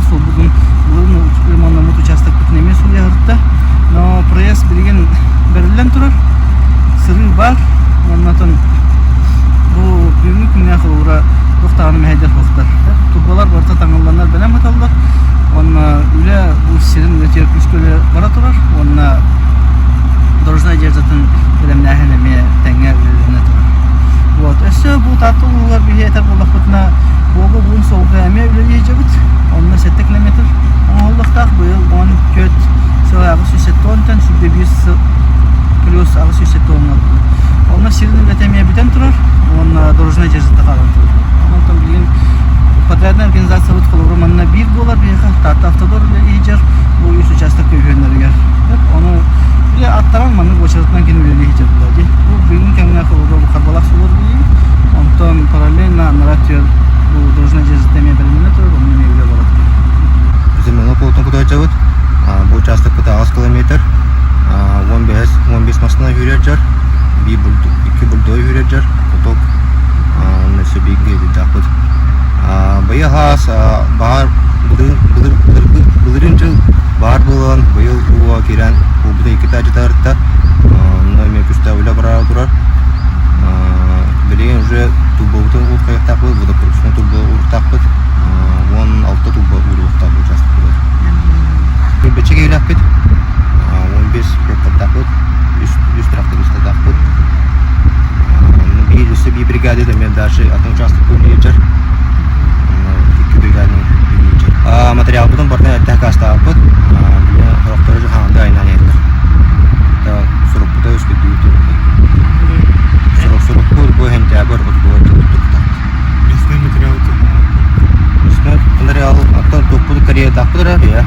суолбутун былырыын ремоннаммыт учаастакпытын эмиэ сууйаһырта. Но проезд билигин бэриллэн турар, сырыы баар. Уонна оттон бу бүгүҥҥү күҥҥэ холобура туох даҕаны мэһэйдэр суохтар. Турбалар барыта таҥылланнар бэлэм ыталлар. Уонна үлэ бу сирин үлэтигэр күүскэ үлэ бара турар. Уонна дорожнай одеждатын бэлэмнээһин эмиэ тэҥҥэ үлэлэнэ турар. Вот. Өссө бу Таатта улууһугар биһи этэр буоллахпытына, буолу буун суолга эмиэ үлэлии сылдьабыт. Онно 7 километр оҥоһуллуохтаах. Быйыл 14 сыл 870-тан 101 сыл плюс 870 Онно сирин үлэтэ эмиэ бүтэн турар уонна дорожнай дьарыта хаалан турар. Онтон билигин подрядная организациябыт холобура манна биир буолар биһиэхэ Таатта Автодор үлэлиир бу үс учаастак үһүөннэригэр. Ону били аттаран маннык уочаратынан кини үлэлии сылдьар дии. Бу бүгүҥҥү кэмҥэ холобура бу Харбалаах суолугар үлэлиибит. Онтон параллельно анараа түөр бу дорожнай дьарыта эмиэ бэлэмнэнэ турар, онно эмиэ үлэ бара турар. Земляной полотно кутааччыбыт. Бу учаастакпыт 8 километр. 15 15 массыына үүрэр дьар. Биир икки бульдой үүрэр дьар. Поток онно өссө бииргэ ыытыахпыт. Быйыл хаас баһаар былырыын дьыл баар буолан быйыл ууга киирэн уубута иккитэ дьытарытта. Онно эмиэ күстээх үлэ барара турар. Билигин уже турбобутун ууртайыахтаахпыт, водопроводной турба ууртаахпыт. 16 турба ууруохтаах учаастакпытыгар. Кирбэччи киһилээхпит, 15 гектардаахпыт, үс трактористаахпыт. Биир өссө биир бригада эмиэ дальше атын учаастакка үлэлиир. Икки бригаданы үлэлиир. Материалбытын барытын эрдэ хакаастаабыппыт. Сорохтору дьаһаанды айнаан иһэллэр. Сурукпута үскүдүү Сурук сурукпут бу сентябрь отугар туттубута. Лесной материал Лесной материал оттон туппут кореятаахпыт эрэ.